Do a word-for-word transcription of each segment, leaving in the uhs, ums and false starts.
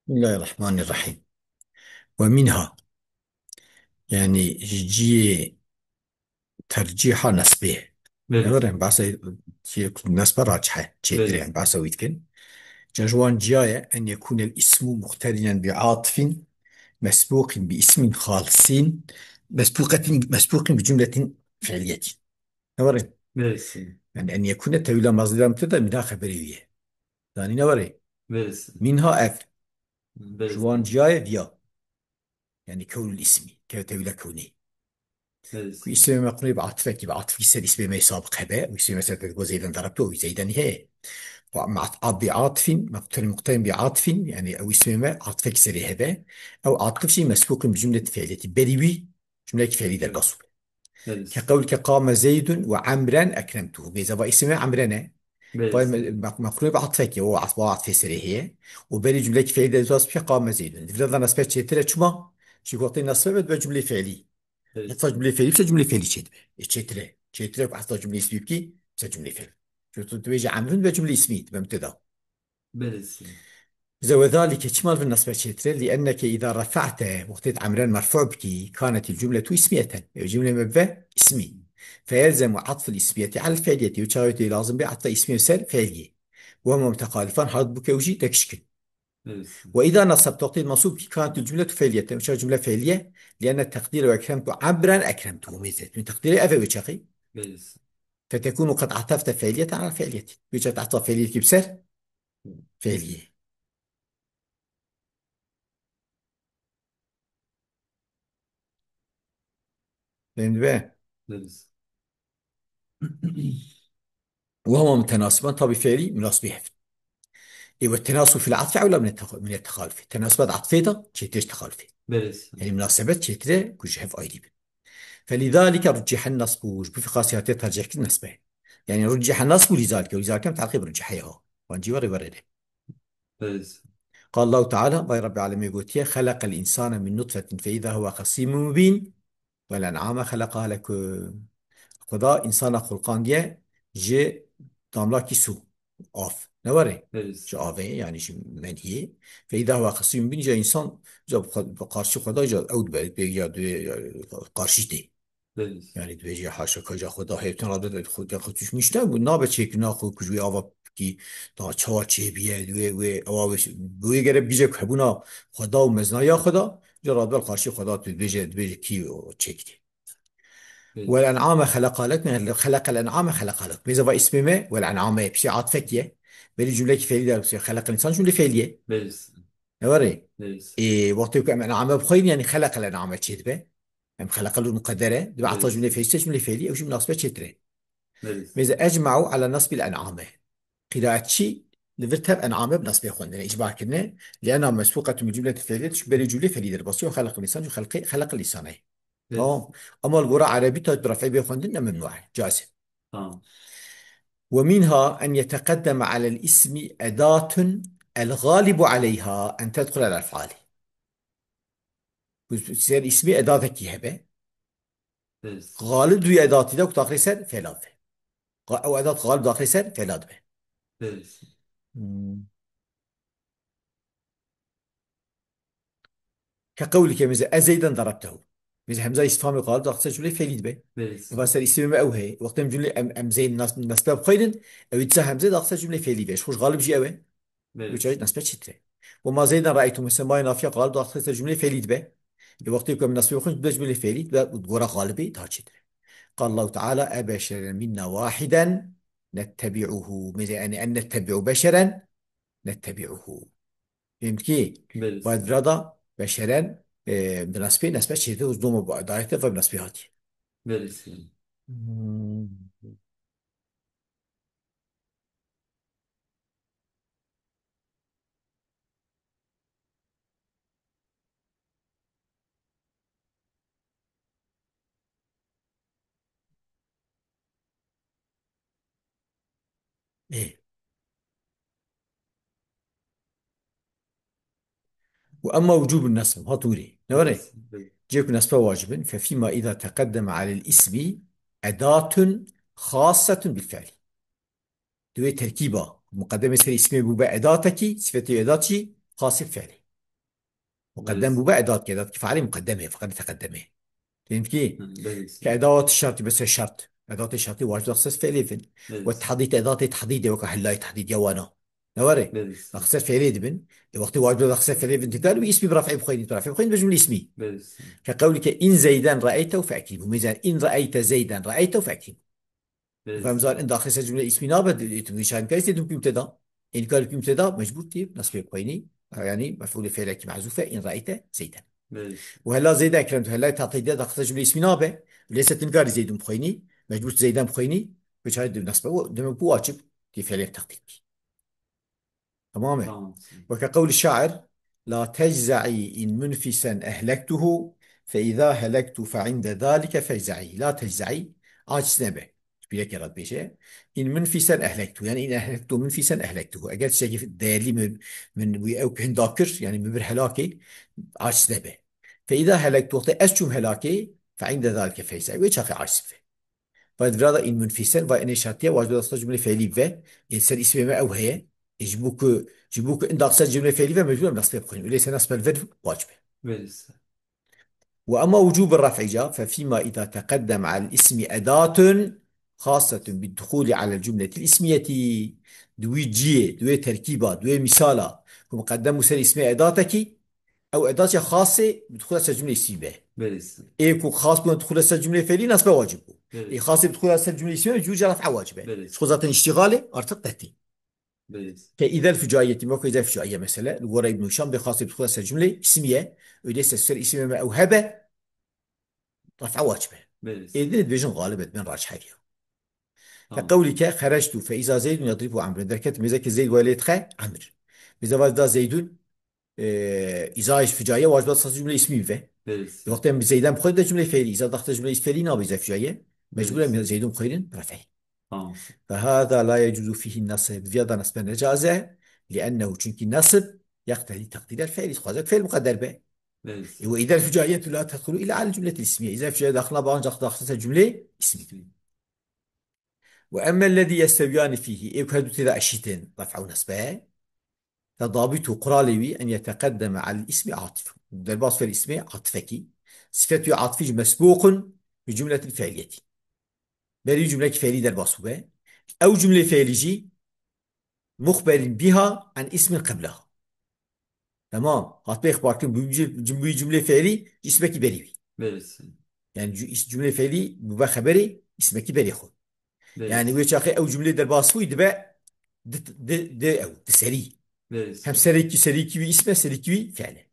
Bismillahirrahmanirrahim. Ve minha. Yani ji cihê tercîha nesbê. Belê. Ne were, behsa cihê ku nesbe racih e, çêtir e, Belê. Yani behsa wî dikin. Ca ji wan ciya ye, en yekûnel ismu muqterinen bi atfin, mesbûqin bi ismin xalsin, mesbûqetin, mesbûqin bi cumletin fiiliyetin. Ne were? Belê. Yani en yekûne tewîla mazî de mubteda, minha xeberê wî ye. Yani ne were? Belê. Minha ev. Belê. Ji wan ciya ye viya. Yani kewnul ismi, ke-, tewîla kewnî. Belê. Ku ismê me qunê bi atifekî, bi atifkî ser ismê me sabiq hebe, û ismê me ser tedgo Zeyden darabto, û Zeyden heye. Ve ma-, a bi atifin, muqterin, muqterin bi atifin, yani ew ismê me atifekî serê hebe. Ew atif jî mesbûqin bi cumlet fiiliyetî. Berî wî cumlekî fiilî derbas bû. Belê. Ke qewlke qame Zeydun ve Emren ekremtuhu. Bê zava ismê me Emren e. Belê. Vay me-, me-, mefrû bi atfekê, o atf-, o atfê serê heye. Û berî cumlekî fiilî derbas bike qame Zeydun. Di vira da nesbe çêtir e çima? Çünkü wextê nesbe be dibe cumlê fiilî. Belê. Heta cumlê fiilî, bise cumlê fiilî çêdibe. E, çêtir e. Çêtir e ku heta cumlê ismî bikî, bise cumlê fiilî. Çünkü tu dibêjî Emrun ve cumlê ismî, dibe mubteda. Belê. Ze ve zalike çima li vir nesbe çêtir e? Li enneke îza refa'te, wextê tu Emren merfu bikî, kanetil cumletu ismiyeten. Ew cumle me bibe ismî. Feyelzemu atful ismiyeti alel fiiliyeti. Ew çaxê tê lazim be atfa ismiyê ser fiiliyê. Ve huma mutekalifan, her du ke ew jî tekişik in. Evet. Ve îza nasebte, wextê tu mensûb bikî, kanetil cumletu fiiliyeten. Ew çax cumle fiiliye. Li enne teqdîre ve ekremtu Emren ekremtu. Mêze. Min teqdîrê ev e wê çaxê. Evet. Fetekunu qed atefte fiiliyeten alel fiiliyeti. Wê çax atfa fiiliyekî bi ser fiiliyê. Fehmî be? Deriz. Ve huma mutenasiban, tabi fiilî münasibî hev. Ê ve tenasu fil atfi ewla min et-, min et-texalufi. Tenasubet atfê de çêtir ji texalufê. Deriz. Yani münasebet çêtir e ku ji hev ayrî bin. Felidalike rucihen nasbu, ji bu fî qasî hatiye tercih kirin nesbe. Yani rucihen nasbu lizalike, lizalike em teqîb rucihe ya. Wan cî were were de. Deriz. Qal Allahu Teala, vay Rabbê Alemê gotiye, "Xeleqel insane min nutfetin fe iza huve xesîmun mubîn." Wel en'ame xeleqaha lekum. Xweda însana xulqandiye ji damlakî sû, av. Ne were? Deriz. Ji avê, yani ji meniyê. Fe iza huve xesîmun mubîn, ja însan, ja bi xwe-, bi qarşî Xweda, ja ew dibe, ya dibe, ya qarşî tê. Deriz. Yani dibêje, haşa ka ca Xweda heye, tu nabê de Xweda xwe tuşmîş ne, bu nabe çêkirina xwe ku ji wê ava bikî, ta çawa çêbiye, wê, wê, ewa wê, bi wê gere bigîje ku hebûna Xweda û mezinaya Xweda, ca radibel qarşî Xweda tu dibêje, dibêje kî o çêkirî. Deriz. Wel en'ame xeleqa lekum, xeleqel en'ame xeleqa lekum. Mêze va ismê me, wel en'ame, piştî atfek ye. Berî cumlekî fiilî de, xeleqel însan cumlê fiilî ye. Deriz. Ne were? Deriz. Ê, wextê ku em en'ame bixweynin, yani xeleqel en'ame çêdibe. Em xeleqel û muqedder e. Dibe ata Belê. Cumlê fiilî, cumlê fiilî, ew jî minasebet çêtir e. Belê. Mêze ecma'u ala nasbil en'ame. Qiraetçî li vir tev en'ame bi nasbê xwendine, îcma kirine. Li ena mesbuqetun bi cumleti fiiliyet, şu berî cumlê fiilî derbasî û xeleqel insan, şu xelqê, xeleqel insan e. Belê. Tamam. Ama li gora erebî ta bi ref'ê bê xwendin ne memnû e. Caiz e. Tamam. Ve minha en yeteqeddeme alel ismi edatun el galibu aleyha en tedxulel ef'ali. Ser ismî edatekî hebe. Deriz. Xalib di wî edatî de ku daxilê ser fela be. Qa-, ew edat xalib daxilê ser fela dibe. Deriz. Hmm. Ke qewlike mêze ez Zeyden darabtehu. Mêze hemza îstifamê xalib daxilê ser cumlê felî dibe. Deriz. Eva ser îstifamê ew heye. Wextê em cumlê em, em Zeyd nas-, nesbe bixweynin, ew îdîsa hemze daxilê ser cumlê felî be. Ji xwe ji xalib jî ew e. Belê. Wî çaxî nesbe çêtir e. Û ma Zeyden re'eytu, mesela ma nafiya xalib daxilê ser cumlê felî dibe. Ê wextê ku em nesbê xwe dibe cumlê felî dibe û di gora xalibê daha çêtir e. Qal Allahu Teala, "E beşeren minna wahiden nettebi'uhu." Mêze yani en nettebi'u beşeren nettebi'uhu. Fehmî dikî? Belê. Bayê vira da beşeren, e, bi nesbê, nesbe çêtir û doma dayete ve bi nesbê hatiye. Belê. Hmm. Ê. Û emma wucûbun nesb, hat wîrê. Ne were? Cê ku nesbe wacib in, fe fîma îza teqeddeme alel ismi edatun xassetun bil fi'lî. Di wê terkîba, muqedemê ser îsmê bûbe edatekî, sifetê edat jî xasî fi'lî. Muqeddem bûbe edat ki, edat ki feilê muqeddem e, feqet teqeddem e. Fehmî? Hı, belê. Ke edat şertî, mesela şert. Edatê şertî wacib daxisas fiilê bin. Belê. Ve tehdîd edatê tehdîdê weke hellay tehdîd ya wana. Ne were? Belê. Daxisas fiilê dibin. E, wextê wacib daxisas fiilê bin, têdar wî ismî bi rafî bixwînî, bi rafî bixwînî bi cumlê ismî. Belê. Ke qewlî ke in zeyden re'eytehu fe'krimhu. Mêzen in re'eyte zeyden re'eytehu fe'krimhu. Belê. Femzar in daxil ser cumle ismî nabe, tu nîşan kayî zêdun bî mübteda. Înkar bî mübteda, mecbûr tê, nasbê bixwînî. Yani mef'ulê fiilekî mehzûf e, in re'eyte zeyden. Belê. Û hela zeyde ekremtu, hela tehdîde daxil ser cumle ismî nabe. Lêse tu nikarî zêdun bixwînî, mecbûr tu zeyden bixwînî. Bi çare de nasbe, o demek bu wacib, tê fiilê tehdîd bî. Tamam e. Tamam. Weke qewlî şair, "La teczaî in munfisen ehlektuhu, fe izâ helektu fe inde zalike feczaî." La teczaî, aciz nebe. Pîrekê re dibêje. "In munfisen ehlektu." Yani in ehlektu munfisen ehlektuhu. Eger tiştekî değerli min, min wî ew hin dakir, yani min bir helakê, aciz nebe. "Fe izâ helektu", wextê ez çûm helakê, "fe inde zalike feczaî." Wê çaxê aciz be. Vay divra da in munfisen, vay inê şertiye, wacib daxisas cumlê fiilî be. Ê ser ismê me ew heye. Ê ji bo ku, ji bo ku in daxisas cumlê fiilî be, mecbûr em nasbê bixwînin. Öyleyse nasbel verb wacib e. Belê. Ve emma wucûb raf'i ca, fe fîma îza teqeddem al ismi edatun, xasetun bid duhûli alel cumletil ismiyeti. Di wî ciyê, di wê terkîba, di wê mîsala, ku muqeddem û ser ismê edatekî, ew edat ya xasê bi dixula ser cumlê ismî be. Belê. Ê ku xas bûna dixula ser cumlê fiilî nasbe wacib bû. Belê. Ê xasê bi dixula ser cumlê ismî be, cû ca raf'a wacib e. Belê. Ji xwe zaten iştîxalê artık detî. Belê. Ke îzel fucaiyetî, weke îzel fucaiye mesele, li gora Îbn Hişam bê xasê bi dixula ser cumlê ismî ye. Öyleyse ser ismê me ew hebe, raf'a wacib e. Belê. Ê din dibêjin galib e, dibên racih e. Tamam. Ke qewlî ke xerectu fe îza zeydun yedribu amrun. Derket mêze ke zeyd welê dixe amr. Mêze vaz da zeydun, e, îza ji fucaiye wacib daxisas cumle ismî bibe. Belê. Wextê em bi zeyden bixwînin de cumle fiilî, îza daxisas cumle fiilî nabe îza fucaiye. Mecbûr em Belê. Zeydun bixwînin refe. Tamam. Fe hâzâ la yecuzu fîhî nasb. Viya da nasbe necaiz e. Liennehu, çünkü nasb yeqtedî teqdîrel fiilî. Dixwaze fiil muqedder be. Belê. E, ve îzel fucaiyetu la tedxulu illa alel cumletil ismiye. Îzel fucaiye daxil nabe ancak daxil ser cumlê ismî. Ve emmellezî yestewiyani fîhî, ê ku her du tê de eşît in, ref û nesbe, fe dabîtu, quralê wî, en yeteqeddeme alel ismi atif. Derbas fer ismê atifekî. Sifet wî atifî jî mesbûqun bi cumletil fiiliyetî. Berî cumlekî fiilî derbas bûbe. Ew cumlê fiilî jî muxberîn biha an ismin qebleha. Tamam. Hat pê ixbarkirin bi cim-, cim-, bi cumlê fiilî ji ismekî berî wî. Belê. Yani cu-, is-, cumlê fiilî bûbe xeberê ismekî berê xwe. Belê. Yani wê çaxê ew cumlê derbas bûyî dibe di, di, di ew, di serî. Belê. Hem serekî, serîkî wî isme, serîkî wî fiile.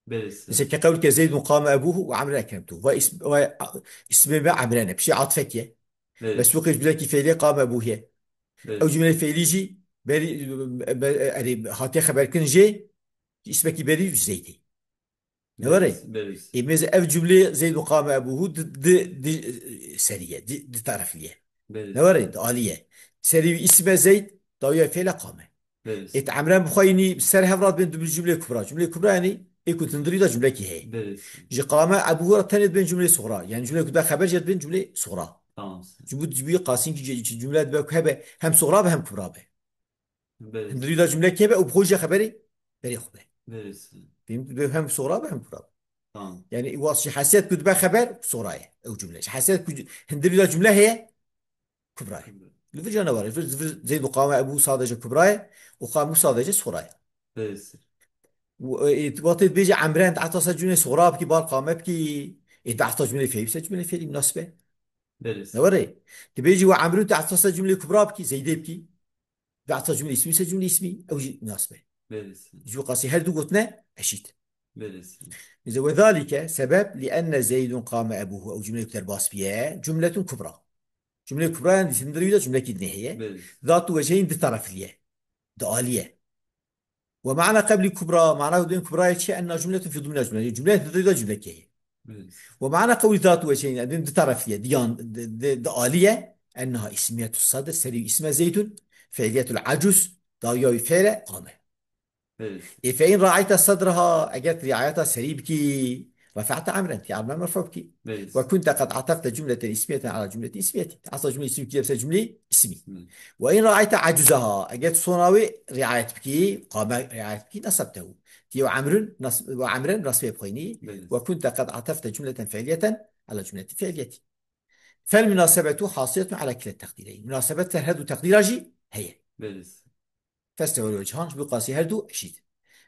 Belê. Mesela ke qewlke Zeydun qame ebuhu ve Emre ekremtu. Va is-, va a-, ismê me Emre ne. Pişê atfek ye. Belê. Mesbûqê cumlekî fiilê qame ebuhu ye. Belê. Ew cumlê fiilî jî berî, be-, erê, hatiye xeberkirin jê, ismekî berî Zeydê. Ne were? Belê, belê. Ê, mêze ev cumlê Zeydun qame ebuhu di, di, di, e, serî ye, di, di taraflî ye. Belê. Ne were? Di alî ye. Serî wî isme Zeyd, dawiya fiile qame. Belê. Ê, tu Emren bixweyînî ser hev re dibên du cumlê kubra. Cumlê kubra yani ê ku tindirî de cumlekî heye. Belê. Ji qame ebuhu re tenê dibên cumlê suxra. Yani cumlê ku de xeber jê dibên cumlê suxra. Tamam. Ji bo, ji bo qasîn ki ce-, cumle dibe ku hebe hem suxra be hem kubra be. Belê. Hindirî de cumlekê be û bi xwe jî xeberê berê xwe be. Belê. Fehmî? Dibe hem suxra be hem kubra be. Tamam. Yani, wa ji hesiyet ku dibe xeber, suxra ye, ew cumle. Ji hesiyet ku hindirî de cumle heye, kubra ye. Kubra. Li vir jî ne were. Li vir, li vir Zeyd û qame ebu sadece kubra ye û qame sadece suxra ye. Belê. Û, e, e, wextê dibêje Emren, tu ehta ser cumlê suxra bikî, bar qame bikî, ê, tu ehta cumlê fiilî, ser cumlê fiilî münasib e. Belê. Ne were. Dibêjî we Emrûn, tu ehta ser cumlê kubra bikî, Zeydê bikî. Dahsa cumle ismî ise cumle ismî, ew jî nas be. Belê. Ji bo qasî her du gotine eşît. Belê. Îze we zalike sebeb li enne Zeydun qame ebuhu, ew cumleyek derbas biye, cumletun kubra. Cumle kubra yani dindirî de cumlekî dinê heye. Belê. Zatu wecehîn di tarafliye. Di aliye. Ve ma'na qeblî kubra, ma'na duyên kubrayê çi? Enna cumletun fi dumna cumle. Cumle dindirî de cumlekî heye. Belê. Ve ma'na qewlî zatu wecehîn, din di tarafliye, diyan, di, di, di aliye, ennaha ismiyetu sadr, serî isme Zeydun, fiiliyetul acuz, dawiya wî fiile, qame. Belê. Ê fe in ra'ayta sadraha, eger tu riayeta serî bikî, رفعت عمرا، تي عمرا مرفوع بكي. وكنت قد عطفت جملة اسمية على جملة اسمية. عطف جملة اسمية كده بس جملة اسمي. وإن رعيت عجزها، أجد صناوي رعاية بكي، قام رعاية بكي، نصبته. تي وعمر نصب، وعمرا نصب بخيني. وكنت قد عطفت جملة فعلية على جملة فعلية. فالمناسبة حاصلة على كلا التقديرين. مناسبة هر دو تقدير جي هي. فاستوى الوجهان، بقاسي هر دو أشيد.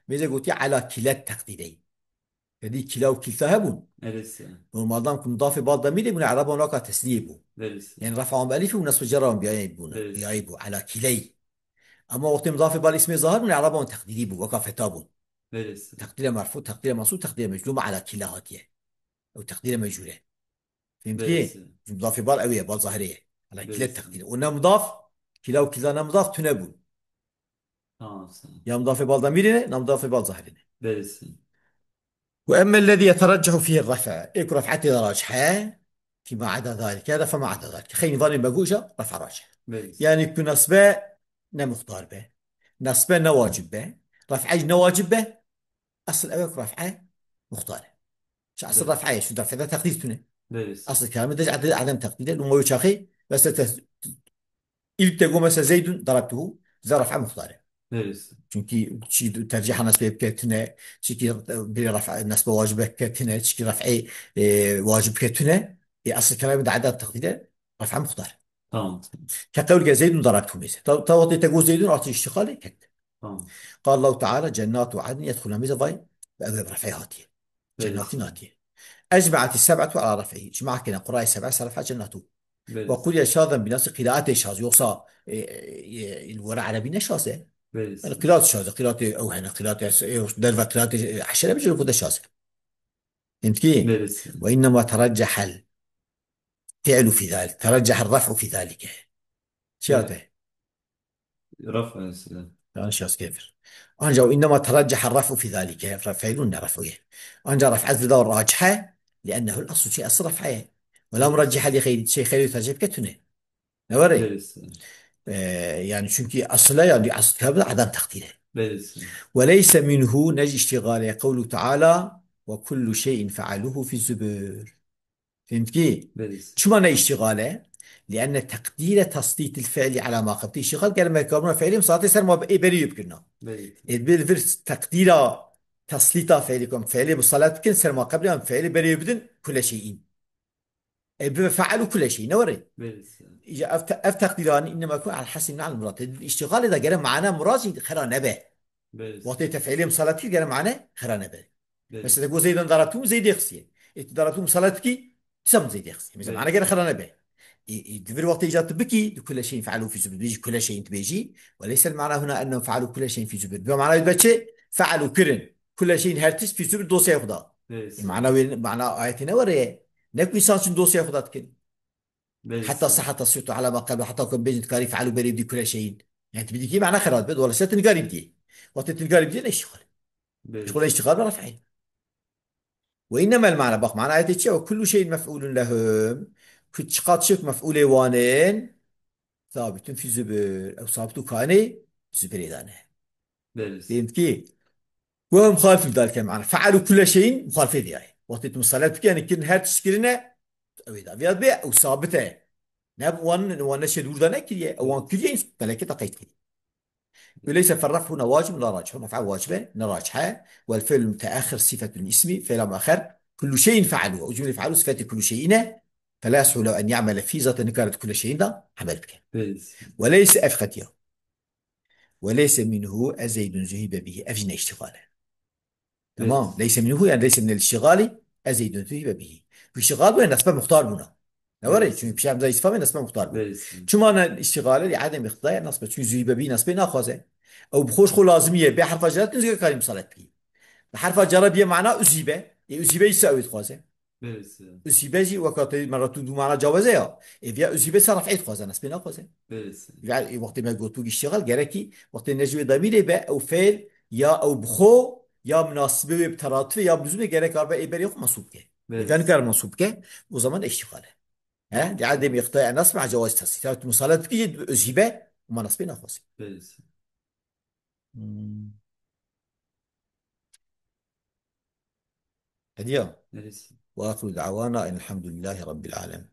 ميزة قلتي على كلا التقديرين. هذه كلا وكلتا هبون. Normalde مضاف بال ضمير بون، إعرابا وكا تسنية بون. يعني رفع بألف ونصب جر بياي بون. بياي بون على كلي. أما وقت مضاف بال اسم ظاهر بون، إعرابا تقديري بون، وكا فتا بون. تقدير مرفوع، تقدير منصوب، تقدير مجزوم على كلا هاتيه. أو تقدير مجهولة. فهمتي؟ مضاف بال أوية، بال ظاهرية. على كلا التقدير. ونا مضاف، كلا وكلتا نا مضاف تنبون. Tamam, sen. يا مضاف بال ضميرنا، نا مضاف بال ظاهرنا. Verirsin. وأما الذي يترجح فيه الرفع، إيك رفعتي راجحة، فيما عدا ذلك، هذا فما عدا ذلك. خين ظالم بقوشة، رفع راجح. Verirsin. يعني كو نصبه نمختار به. نصبه نواجب به. رفعه نواجب به. أصل أوك رفعه مختار. شو أصل رفعه؟ شو رفعه؟ ده تقدير تونه. Verirsin. أصل كلامه ده عدم، عدم تقدير. لما يشاخي، بس ت-، İlk de mesela Zeydun darabtuhu, za raf'a muhtare. Verirsin. Çünkü çi tercih nasbe bike tune, çi ki bir raf'a nasbe wacibe ke tune, çi ki raf'i, e, wacib ke tune, e, asıl kelamı da adat takdire raf'a muhtar. Tamam. Ke qewlke Zeydun darabtuhu mesela. Ta, ta wextê te got Zeydun artık iştiqalê ket. Tamam. Qal Allahu Teala cennatu adn yedhulun mesela vay, ve ev raf'i hatiye. Cennatî natiye. Ecme'etî seb'etu ala ref'ihi. Cima kene qurayê seb'e ser ref'a cennatû. Ve quriye şazen bi nasî qiraatê şaz. Yoksa, e, e, e, li were erebî ne şaz e. Yani qiraat şaz e. Qiraatê ew hene, qiraatê, e, derve qiraatê, e, eşere bicî ku de şaz e. Fehmtî? Ve innema tereccehel fi'lu fî zalik. Tereccehel ref'u fî zalike. Çi hate? Raf'a mesela. Yanlış yaz kefir. Ancak innema tereccehe raf'u fi zalike. Fe-, fe'lun ne raf'u ye. Ancak raf'a zida racihe. Li'ennehu el-aslu şey asıl raf'a ye. Ve la muraccehe li xeyri şey xeyri tercih ketune. Ne var ya? Verirsin. Ee, yani çünkü asıl yani asıl kabul adam takdiri. Verirsin. Ve leyse minhu nej iştigale kavlu teala ve kullu şeyin fealuhu fi zübür. Fehmtî? Belî. Çima ne îştîxal e? Li'enne teqdîre teslîtil fi'lî ala ma qebtî. Îştîxal gere merkabûna fi'lê misalatê ser ma ê berî wê bikirina. Belî. Ê bi vir teqdîra teslîta fi'lê kom fi'lê misalat bikin ser ma qebrî an fi'lê berî wê bidin kule şeyîn. Ê bi fe'alu kule şeyîn, ne were? Belî. Îca ev te-, ev teqdîranî innema kun al hasî min al murad. Îştîxalê de gere mana murad jî xera nebe. Belî. Wextê te fi'lê misalat kir gere mane xera nebe. Belî. Mesela, go Zeydan darabtum Zeydê xistiye. Ê tu darabtum misalat bikî, dîsa min Zeydê xistiye. Mesela, Belî. Mana gere xera nebe. Ê, ê, di vir wextê îca tu bikî, di kule şeyin fe'alu fî zübür, bêjî kule şeyin tu bêjî. Ve leyse mana huna ennehu fe'alu kule şeyin fî zübür. Bi mana wê dibe çi? Fe'alu kirin. Kule şeyin her tişt fî zübür dosyayê xwe da. Belî. Ê, mana wê, mana ayetê ne were ye. Ne ku însan çin dosyayê xwe da dikin. Belî. Heta sehata sirtu ala ma qeblu, heta ku bêjin dikarî fe'alu berî bidî kule şeyin. Yani tu bidî kî mana xera dibe, dolayısıyla tu nikarî bidî. Wextê tu nikarî bidî ne îştîxal. Belî. Îştîxal îştîxal be raf'î. Ve innemel mana, bak mana ayetê çi ye? Ve kullu şeyin mef'ulun lehum. Ku çiqat şik mef'ulê wan in. Sabitun fî zübür. Ew sabit û kanê zübürê dane. Belî. Diyelim ki, ve hum muhalifun dalike mana. Fe'alu kulle şeyin muhalifê viyayê. Wextê tu misalet bike, yani kirin her tişt kirine, ew ê daviya be, ew sabit e. Ne wan, wan neşê dûr da nekiriye, ew wan kiriye, meleketa qeyd kiriye. Öyleyse ferraf huna wacib, la racih. Raf'a wacibe, ne racih. Vel fi'l müteahhir sifetul ismi, fi'la muahher. Kullu şeyin fe'alu. O cümle fe'alu sifeti kullu şeyine. Fela yasihhu lehu en ya'mele fi, zaten nikaret kullu şeyin de amel bike. Belî. Ve leyse ev xetiya. Ve leyse minhu ez Zeydun zuhibe bihi. Ev jî ne iştigal e. Tamam. Evet. Leyse minhu yani leyse minel iştigali ez Zeydun zuhibe bihi. Bu iştigal bu yani nesbe muhtar buna. Ne var ya? Evet. Çünkü pişer bize istifam nesbe muhtar bu. Evet. Çima ne iştigal e? Li adem iqtidaya nesbe. Çünkü zuhibe bihi nesbe naxwaze. Ew bi xwe ji xwe lazimiye. Bê herfa cerat nizgê karî misalet bihi. Bi herfa cara biye mana uzibe. E, uzibe ise ew dixwaze. Belî. Usibe jî weka te me re tu dû mana caweze ya. Ê viya usibe ser ref'ê dixwaze, nesbê naxwaze. Belî. Ya, ê, wextê me got tu giştîxal, gerekî wextê ne ji wê demîrê be ew fêl ya ew bi xwe ya minasibê wê bi teratufê ya bi luzûmê gerek arbe ê berê xwe mensûb bike. Belî. Ê nikare mensûb bike, o zaman îştîxal e. He? Di edemî îqtiyaya nesb me cawaz tesî. Ya tu misalet bikî, usibe, ma nesbê naxwaze. Belî. Hmm. Hediya. Ve ahiru da'wana enelhamdülillahi rabbil alemin.